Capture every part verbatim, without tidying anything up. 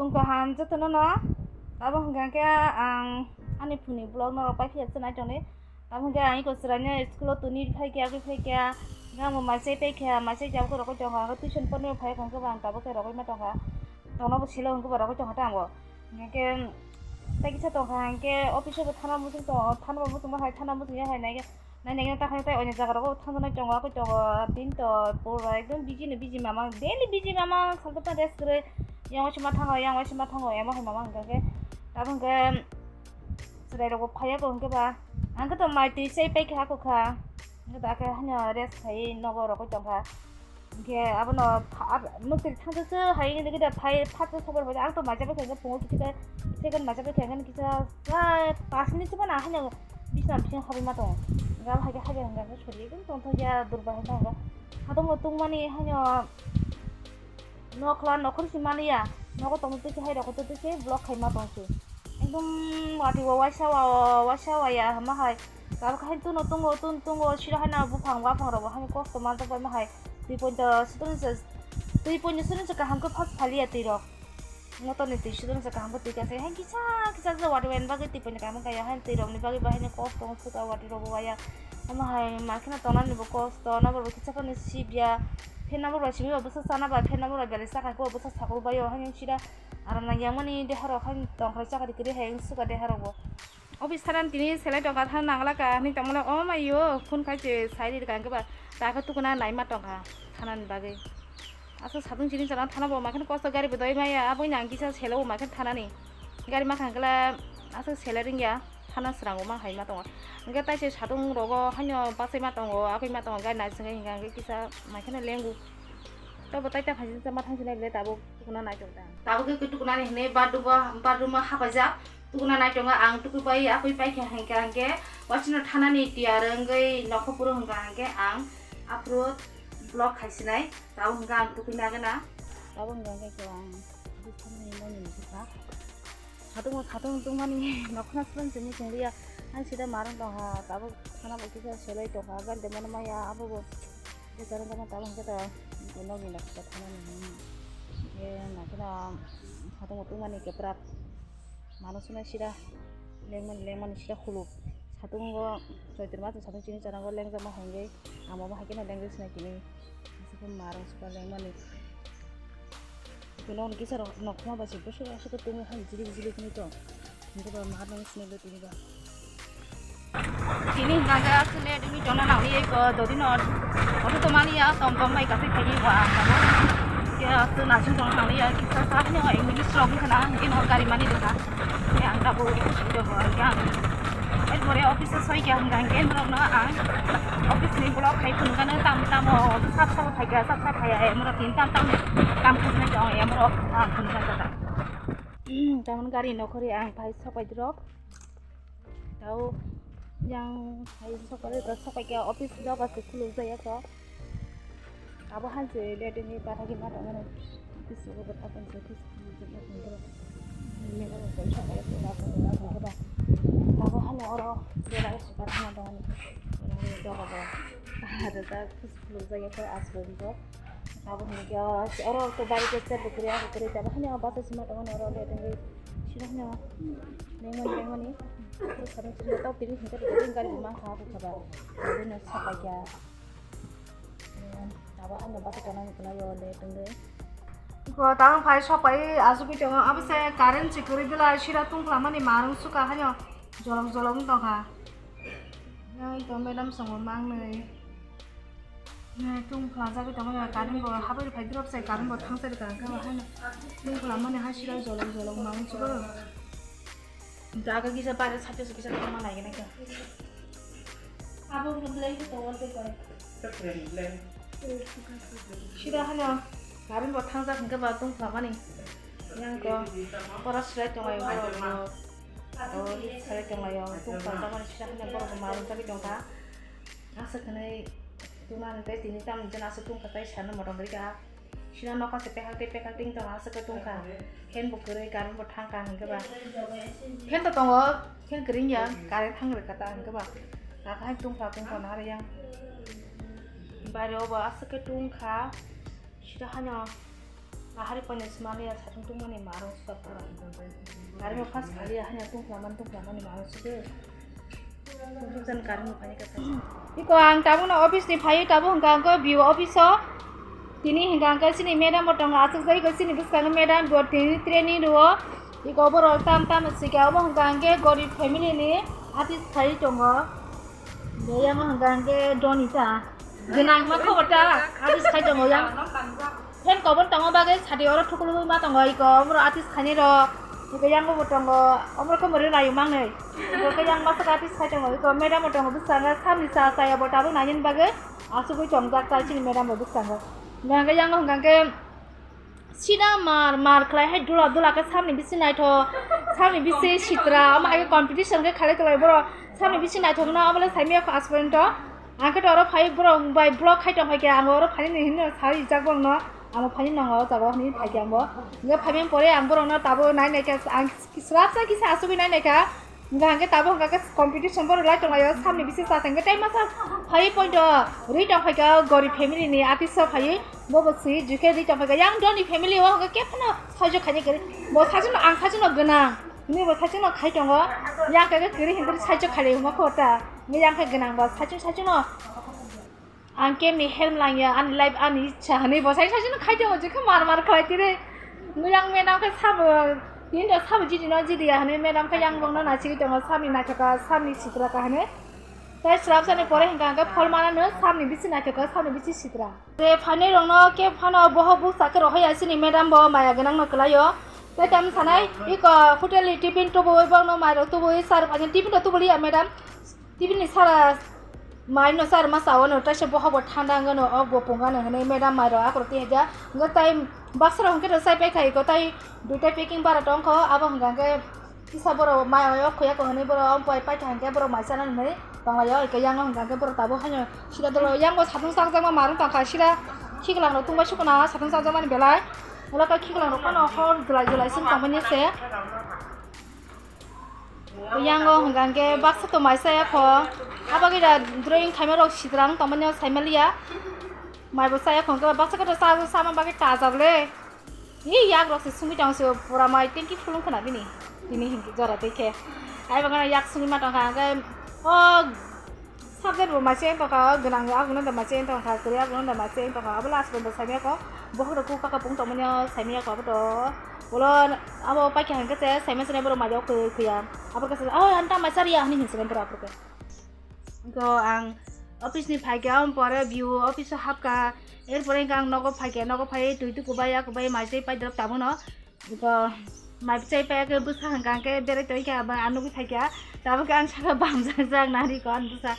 Tong kaham jotono no. Abo hwnkha khe ang ani phone ni vlog norok paiphiya se nai tongdi. Abo hwnkhe ang iko chwraino school o toni phaikha, agwi phaikha. Hwnkhe ang bo mai chai paikha, mai chai tabuk rogwi tongkha. Ang tuition pornai phai hwnkhe bo ang tabuk khe rogwi ma tongkha. Tongno bo silo hwnkhe bo rogwi tongkha ta ang bo. Hwnkhe tei kisa tongkha hwnkhe office o bo thana muchung tongo, thana bo muchung bahai, thana muchung ya hai nai khe. Nai nai ta khai tai oini jaga rogo thang nai tongo, akoi tongo, tin to pura ekdom busy no busy mamang, daily busy mamang, salto ta rest kwrwi. Yang waisa ma thango, yang waisa ma thango, emo hai mamang hwnkhe. Tabuk hwnkhe chwrai rogo phaiya ko hwnkhe ba. Ang khe to mai twi chai pai kha ko kha. Hwnkhe da khe hanya rest khai nogo rogo tongkha. Hwnkhe abono pha-, ab-, mwtwi thangsa se hai wngwi da phai phatsa sobar bai ang to macha bai kha phungo kisa second macha bai kha kisa sa pas minute se bana haino bisna bising habai ma tongo. Hwnkhe abo hai khe habai hwnkhe sori ekdom tongthok ya durba hai tongo. Satung bo tungmani haino nokla nokhor si maliya nogo tongma twi se hai rok twi se block khai ma tong se. Ekdom wati o waisa wa waisa wa ya hama hai. Tabuk hai tuno tungo tun tungo siro hai na buphang waphang rok bo hai kosto manjak bai ma hai. Twi poito sutun se twi poito sutun se kaham khe phas phaliya twi rok. Motor ni twi sutun se kaham khe twi kha se hai kisa kisa se wati bai bagwi twi poito kaham kaya hai twi rok ni bagwi ba hai kosto suka wati rok bo waya. Hama hai ma kheno tona ni bo kosto nabo bo kisa khe ni sibya. Phen nabo bo simi bo bwsa sana ba phen nabo bo belai sakha khe bo bwsa sakol bai o hai sida. Aram nang yang mani deha rok hai tong khai chakri kri hai suka deha rok bo. Office tharan tini selai tongkha thang nangla ka hinwi tongmano, o mai yo phone khai se sai ri kha hwnkhe ba ta khe tukuna naima tongkha thanani bagwi. Aswk satung chini chana thana bo ma khe kosto gari bo doi maya, aboni ang kisa selo bo ma khe thanani gari ma khangla aswk sele ringya thana srango ma hai ma tongo. Hwnkhe taise satung rogo haino bachai ma tongo, aboi ma tongo gari naisingwi hwnkha hwnkhe kisa ma kheno lengu. Tabo taita phaisingsa ma thangsinai le tabuk tukuna nai tongda. Tabuk khe tukunani hinwi bathroom o, bathroom o hapaijak. Tukuna nai tongo ang tukui pai, akui pai khe hwnkha hwnkhe waisino thanani tiyar wngwi nokho phuru hwnkha hwnkhe ang aphuru block khaisinai. Tabuk hwnkha ang tukui nagana. Tabuk hwnkha hwnkhe ang bwskango nini nini bwkha. Satung bo satung tungmani nokhorno swrwng se muchung liya. Ang sida marwng tongkha, tabuk thana bo kisa selai tongkha, gari de mano maya abo bo. Kisa rwng khe tabuk hwnkhe to nokni nokha thanani hinwi. Hwnkhe nakheno satung bo tungmani keprak. Mano swnai sida lengmani lengmani sida khuluk. Satung bo soitor mato satung chini chana bo lengjak ma hwnkhe amo bo hai kheno lengjak sinai tini. Aswk khe marwng sida lengmani. Ikono hwn kisa rok nokhorma bai se bwswk aswk tongwi hai jilik jilik hinwi tong. Hwnkhe ba ma nang sinai le tini ba. Tini hwnkha khe aswk le tini tongna nangli eko dodi no. Oto to mani ya tom tom bai kasai thani ba ang tamo. Ke aswk nasing tong nangli ya kisa sa hino English rok wngkha na hwnkhe no gari mani dona. Ke ang tabuk tini tong hwnkhe ang. Erpore office o soi khe hwnkha hwnkhe norok no ang office ni block hai phunukha no tam tamo sap sap phaikha sap sap phaiya emorok tini tam tam kam khajnai tong emorok ang phunukha kha. Tamoni gari nokhori ang phai sopai drop. Tao yang phai sopai drop sopai khe office doga se khuluk jaya kho. Abo hanse le tini bathagi ma tongmani office rogo bo thapon se office khuluk jaya kho. Mela bo sopai khe ba kho ba kho ba. Abo hano oro bera super hano tongmani. Doga bo. Ada ta office khuluk jaya kho aswk bo. Abo hwnwi khe oro to bari khe step bo kwrwi abo kwrwi tamo hwnwi bus o sima tongo oro le tongwi sima hwnwi lengmani lengmani. Oro sari sima tok tini hwnkhe bo gari bo mankha abo khe ba. Abo no sapai kha. Abo hwnwi bus o tongnani kwlai o le tongwi. Iko tamo phai sopai asugwi tongo abo se current se kwrwi belai sira tungphla mani marung suka hwnwi jolok jolok wng tongkha. Yang to madam songo mangnwi. Nai tung phlajagwi tongmani ba current bo habwi phai drop sai current bo thangsa rwkha hwnkhe bo haino tung phlamani hai sira jolok jolok manwi chugo. Jaga kisa bare side o kisa tongma nai gana khe. Abo blanket tongo tei koi. Sida hano current bo thangjak hwnkhe ba tung phlamani. Yang ko pora srai tonglai borok bo. O srai tonglaio tung phlamani sida hano borok bo ma rwjagwi tongkha. Aswk hwnwi tungmani tei tini tamni jena aswk tungkha tei sana motong rika. Sina nokha se pekak tei pekak ting tongo aswk khe tungkha. Fan bo kwrwi current bo thangkha hwnkhe ba. Fan to tongo, fan kwrwi wngya, current thang rwkha ta hwnkhe ba. Nakha hai tungkha tungkha nahar yang. Bare obo aswk khe tungkha. Sida hano. Ahari poine smani ya satung tungmani marung sot ora. Gari mo pas khali ya hanya tung laman tung lamani marung sot. Tung tung jan gari mo phani kata. Iko ang tabuk na office ni phai tabuk hingka ang ko B O office o. Tini hingka ang ko sini madam bo tongo asuk jai ko sini bwskango madam bo tini training rwo. Iko borok tam tam sika obo hingka ang ke gorib family ni artist khai tongo. Bo yang hingka ang ke Donita. Gwnang ma khobor ta artist khai tongo yang. Fan kobon tongo bagwi sadi oro thukulu ma tongo iko omro artist khainai rok iko yang bo tongo omro khe mwrwi rayu mangnai iko khe yang masa artist khai tongo iko madam bo tongo bwskango samni cha chaya bo tabuk nainani bagwi asugwi tongjak chai chini madam bo bwskango hingkha khe yang hingkha khe sida mar mar khlai hai dula dula khe samni bisi naithok samni bisi sitra omo hai khe competition khe khalai tonglaio borok samni bisi naithok no omo le saimaya kho aswk to. Ang khe oro phai borok bai vlog khai tong phai khe ang oro phai ni hinwi sa rijak borok no ang phai nang o jaga o hinwi phai khe ang bo hingke phai bini pore ang borok no tabuk nai nai khe ang srap sa kisa asugwi nai nai kha hingke hingke tabuk hingke competition borok lai tong laio samni bisi sa hingke tei masa phai point o rwi tong phai kha gorib family ni artist o phai bo bo swi jukhe rwi tong phai kha yang doni family o hingke khe phano saijo khaini kwrwi bo saijo no ang saijo no gwnang hinwi bo saijo no khai tongo yang khe kwrwi hingke saijo khailai huma kho ta. Ngi yang khe gwnang ba saichung saichung no ang kemni help lang ya ani life ani ichha hinwi bo sai saichung no khai tongo jikhe mar mar khlai tiri ngi yang madam khe sabo tini da sabo jidi no jidi ya hinwi madam khe yang bong no naisingwi tongo samni naithoka samni sitra ka hinwi tai srap sani pore hingka hingke phol mana no samni bisi naithoka samni bisi sitra. Je phainai rokno khe phano bohok bukcha khe rohai ya chini madam bo maya gwnang no kwlai o. Tai tamo sanai iko hotel ni tiffin tubu oi bok no mai rok tubu oi sar phainai tiffin rok tubu liya madam. Tiffin ni sara mai no sar ma sao no taisa bohok bo thanda wngano ok bo pung ano hinui madam mai rok akorok tei haja. Hingke tai baksa rok hingke rok chai pai kha iko tai duita packing bara tong kho abo hingka hingke Kisa borok mai o khuyako hinui borok pai paikha hinkhe borok mai chana hinui tonglaio, hwnkhe yango hwnkha khe borok tabuk haino sida dolo yango satung chakjakma marwng tongkha sida khiklang rok tungbai sukuna satung chakjakmani belai. Ulo khe khiklang rok phano hor julai julai song tongmani se. Yango hwnkha khe baksa to mai chaya kho, abagwi da drawing khaima rok sidrang tongmani o saimaliya. Mai bo chaya kho hwnkhe baksa khe to cha sama bagwi ta jak le. Ni yak rok se sumi tong se pura mai tengki phulung khna bini. Tini hinki jora tei khe. Ai bagana yak sumi ma tong kha hwnkhe o subject bo mai se tong kha o gwnang yak no da mai se tong kha kwrwi yak no da mai se tong kha abo last pon bo saimya kho. Bohok rok kuk kaka pung tong manya saimya kho abo to. Ulo abo paikha hwnkhe se saimya se borok mai o khe khuya. Abo khe o anta mai chariya hwnwi hinse borok abo khe. Go ang office ni phaikha, ang pore B O office o hapkha, erpore ang nogo phaikha, nogo phai twi tukubai, yakubai, mai chai pai drop tabukno. Go mai chai pai khe bwsa hwnkha hwnkhe berai tongkha, ba ang nugwi phaikha, tabuk khe ang saka bamjak jak nari ko ang bwsa.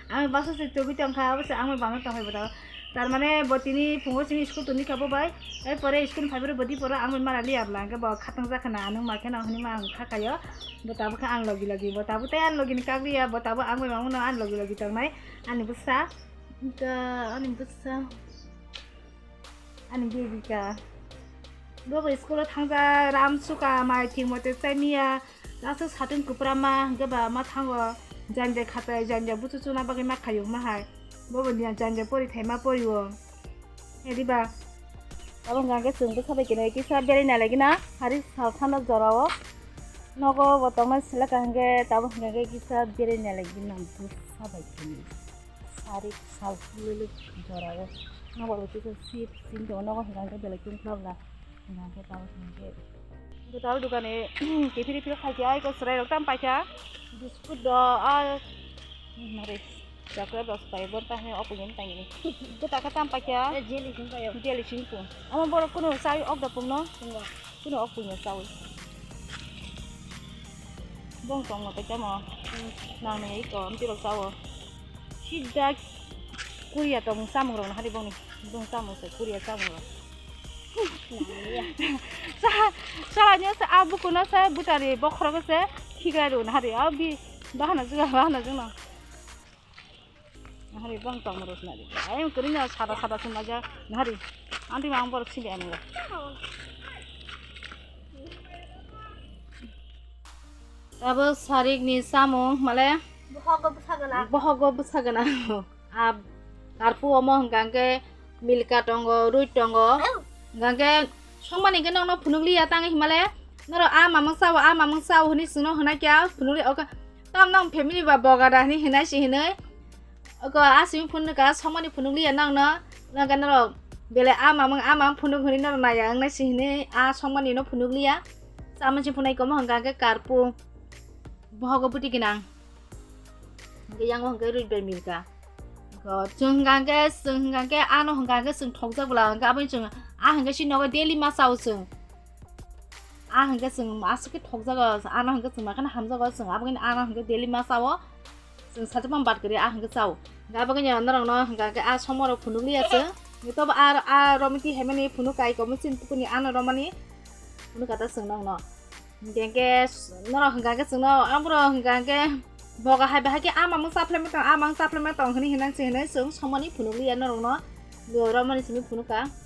Ang baksa se tugwi tongkha, bwsa ang bai bamjak tongphai bwtao. Tar mane bo tini phungo simi school toni kha bo bai. Ai pore school phai boro bodi poro ang bai mara liya bla hwnkhe bo khatang jak khana ang ma kheno hwnwi ma ang kha khaio. Bo tabuk kha ang logi logi bo tabuk tei ang logi ni kagri ya bo tabuk ang bai mangno ang logi logi tongnai. Ani bwsa. Ka ani bwsa. Ani baby ka. Bo bo school o thangja ram suka mai thik mote chai miya. Aswk satung kwpra ma hwnkhe ba ma thango janja khatai janja buchu chuna bagwi ma khaio ma hai. Bobo ni janja pori thai ma pori o. Ediba. Abo hwnkha khe chwng bwsa bai kene kisa berai nai lai gina hari sal thano jora o. Nogo bo tongna selek ka hwnkhe tabo hwnkha khe kisa berai nai lai gina bwsa bai kene. Sari sal luluk jora o. Nogo bo kisa sip sim tongo nogo hwnkha khe belai tungkla bla. Hingke tabo hingke. Hingke tabo dukani kefir fir khaikha, eko chwrai rok tam paikha. Biskut do, ah, nari, chocolate rok pai bo, tangni opungin tangni. Hingke taka tam paikha. Eh, jelly sing paio. Jelly sing pung. Amo borok kuno chawi ok da pungno? Tongo. Kuno ok pungno chawi. Bong tongo tei tamo. Hmm. Nang ni eko, amtwi rok chawo. Sida Korea tong samung rok nahari bongni. Bong samung se Korea samung rok. Sa, sa nyo se a buku no se butari bokhorok se khiga ru nahari a bi bahana juga bahana jungno. Nahari bong tong rus nari. Ayam kering na sada sada semaja nahari. Anti mang borok sili anu. Tabuk sarik ni samung male. Bohogo bwsa gwnang. Bohogo bwsa gwnang. Ab, arpu omo hwnkha hwnkhe milka tongo, rui tongo. Hwnkha hwnkhe Songmani hwnkhe nokno phunukliya tangwi himale, norok a mamang sao, a mamang sao hwnwi chwngno hwnakya phunukli, oka tam nang family ba bogada hwnwi hwnai se hwnwi. Oko a simi phunukha, songmani phunukliya nokno, nokha norok belai a mamang, a mamang phunuk hwnwi norok naiya wngnai se hwnwi a songmani no phunukliya. Chamani se phunai komo hwnkha khe karpu, bohogo buti gwnang. Hwnkhe yango hwnkhe rui bai milka. Go, chwng hwnkha khe, chwng hwnkha khe, ano hwnkha khe chwng thokjak bwla, hwnkhe aboni chwng, a hwnkhe si nogo daily ma chao chwng. A hwnkhe chwng aswk khe thokjago, ano hwnkhe chwng makheno hamjago chwng, aboni ano hwnkhe daily ma chao. Chwng sajak man bat kwrwi, a hwnkhe chao. Hwnkhe aboni norokno hwnkha khe a somorok phunukliya chwng. Hwnkhe tobo a, a romiti haimani phunuk kai komo chini pukurni ano romani phunuk kata chwng nokno. Hingke norok hingka khe chwngno, aboro hingka khe boga hai bahai khe a mamang chaphlemai tong, a mamang chaphlemai tong hwnwi hinang se hwnwi chwng songmani phunukliya norokno, romani simi phunukha.